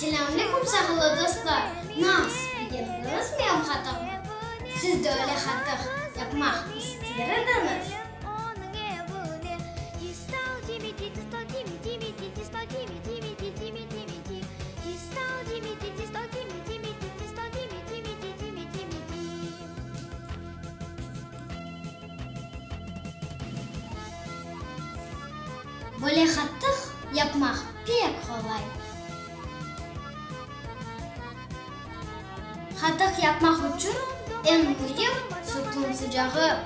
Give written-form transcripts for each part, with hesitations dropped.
Selâmlekum sağlı dostlar! Nas, begendiñiz menim qatığımı? Siz de öyle qatıq yapmaq ister ediñiz? Böyle qatıq yapmaq pek qolay. Qatıq yapmaq içün eñ müim sütniñ sıcağı.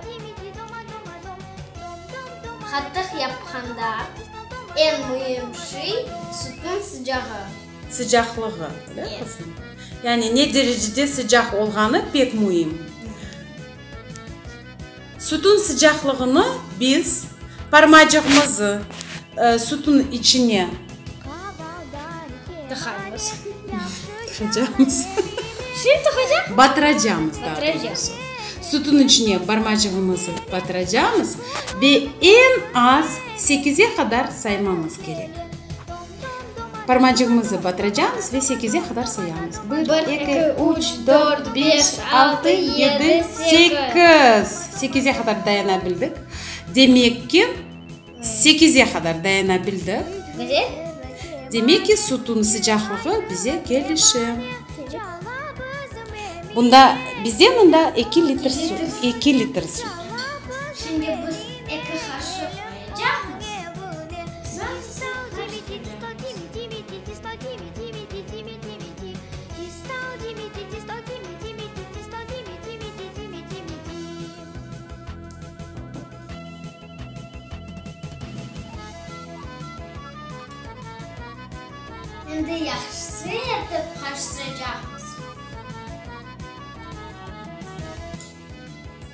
Qatıq yapqanda eñ müim şey sütniñ sıcağı. Sıcaqlığı, öyle qızım? Yani ne derecede sıcaq olğanı pek müim. Sütün sıcaqlığını biz parmacığımızı sütün içine Tıqaymız. Tıqacamız. Şimdi tıqacaq? Batıracamız daa doğrusu. Sütün içine parmacığımızı batıracamız ve eñ az sekize qadar saymamız kerek. Parmacığımızı batıracamız ve sekize qadar sayamız. Bir, eki, üç, dört, beş, altı, yedi, sekiz. Sekize qadar dayana bildik. Demek ki, sekize qadar dayana bildik. Demek ki, sütün sıcaqlığı bize kelişe. Bunda, bizde mında eki litr süt, eki litr süt. Şimdi biz eki qaşıq qoyacaqmız. Endi yahşı etip qarıştıracaqmız.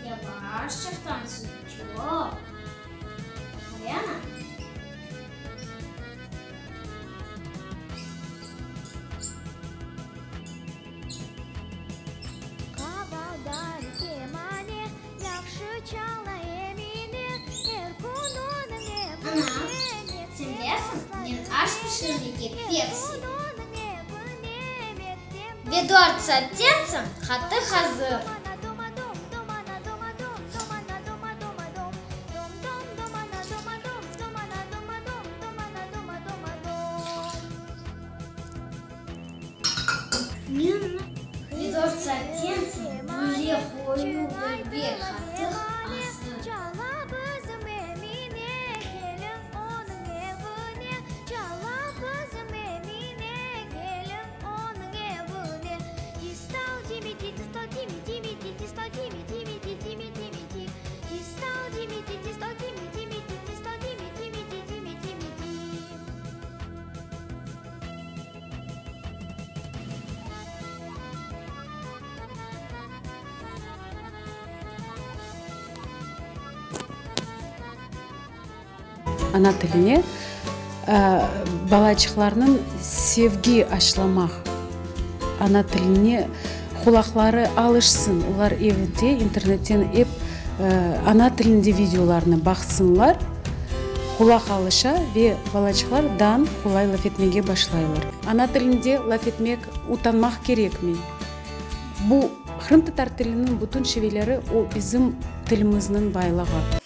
Yavaşçıqtan süt çoq. Qoyana. Ana, sen bilesiñ, men aş pişirmege pek sevem. Ve dört saatten soñ qatıq azır. Ve dört saatten soñ böyle qoyu dülber qatıq azır. Ana tiline balaçıqlarnıñ sevgi aşlamaq, ana tiline qulaqları alışsın, olar evde internetten ep ana tilinde videolarnı baqsınlar, qulaq alışa ve balaçıqlar dan qolay laf etmege başlaylar. Ana tilinde laf etmek utanmaq kerekmey. Bu qırımtatar tiliniñ bütün şiveleri o bizim tilimizniñ baylığı.